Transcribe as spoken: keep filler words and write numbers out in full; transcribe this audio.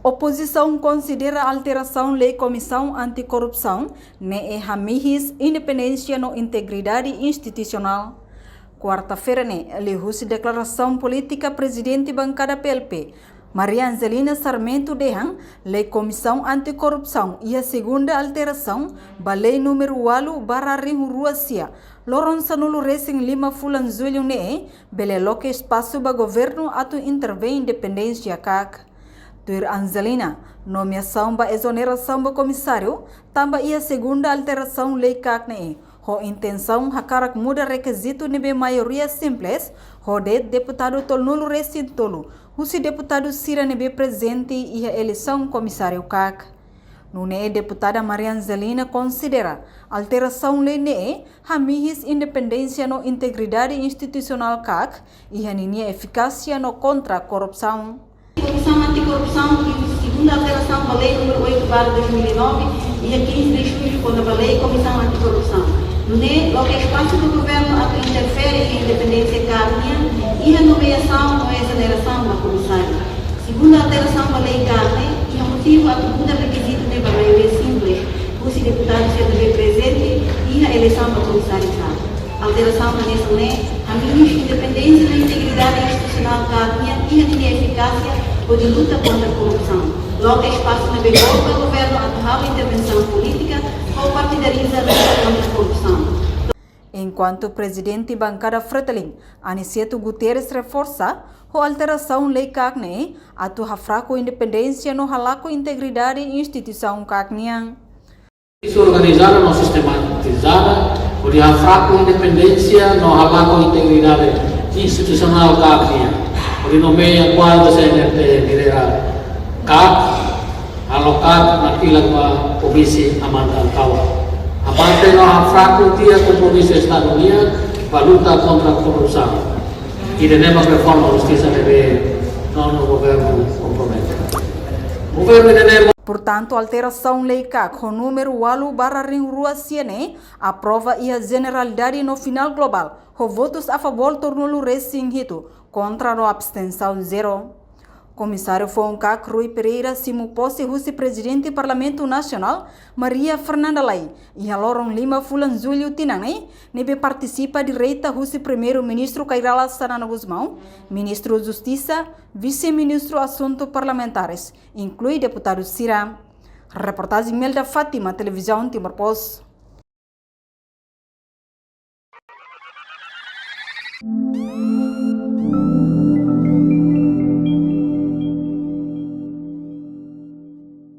Opozisaun konsidera alterasaun lei Komisaun Anti-Korrupsaun ne'e hamihis independénsia no integridade institusionál. Kuarta-feira ne'e, liuhusi deklarasaun polítika Prezidente Bankada P L P, Maria Angelina Sarmento dehan, lei Komisaun Anti-Korrupsaun iha segunda alterasaun ba lei númeru ualu barra rihun rua sia, loron sanulu resin lima fulan Jullu ne'e, bele loke espasu ba governu atu intervein independénsia kak. Tuir Angelina, nomeasaun ba ezonerasaun ba komisáriu tanba iha segunda alterasaun lei kak ne'e, ho intensaun hakarak muda rekizitu ne'ebé maioria simples, ho de'it deputadu tolunulu resin tolu husi deputadu sira ne'ebé prezente iha eleisaun komisáriu kak. Nune'e deputada Maria Angelina konsidera alterasaun lei ne'e hamihis independénsia no integridade institusionál kak, iha ninia efikásia no kontra korrupsaun. Komisaun Anti-Korrupsaun, iha segunda alterasaun ba lei númeru oito barra dois mil e nove, iha quinze de julho, kona-ba lei Komisaun Anti-Korrupsaun. Nune'e loke espasu ba governu atu interfere iha independénsia kak nian, iha nomeasaun no ezonerasaun ba komisáriu. Segunda alterasaun ba lei kak ne'e, iha motivu atu muda rekizitu ne'e ba maioria simples husi deputadu sira ne'ebé prezente iha eleisaun ba komisáriu kak. Alterasaun hanesan ne'e, hamihis independénsia no integridade institusionál kak nian, iha ninia efikásia hodi luta kontra korrupsaun. Loke espasu ne'ebé boot ba governu atu halo intervensaun polítika, ho partidariza luta kontra korrupsaun. Enkuantu Prezidente Bankada Fretilin, Aniceto Guterres reforsa, ho alterasaun lei kak ne'e, atu hafraku independénsia no halakon integridade instituisaun kak nian. Organizada no sistematizada, hodi hafraku independénsia no halakon integridade institusionál kak nian. Hodi nomeia kuadru C N R T lidera kak, aloka nakilan ba Komisi Amanda Alkawa. Aparte no hafraku tiha kompromisu Estadu nian ba luta kontra korrupsaun. Ida-ne'e mak reforma justisa ne'ebé nonu governu kompromete. Governu ida-ne'e. Portantu, alterasaun lei kak ho númeru ualu barra rihun rua sia ne'e aprova iha jeneralidade no final globál, ho votus a favór tolunulu resin hitu, kontra no abstensaun zero. Komisáriu Foun kak Rui Pereira simu pose husi Prezidente Parlamentu Nasionál, Maria Fernanda Lay, iha loron lima fulan Jullu tinan ne'e, ne'ebé partisipa direta husi Primeiru-Ministru Kay Rala Xanana Gusmão, Ministru Justisa, Vise-Ministru Asuntu Parlamentares, inklui deputadu sira. Reportajen Melda Fátima, Televizaun Timor Post.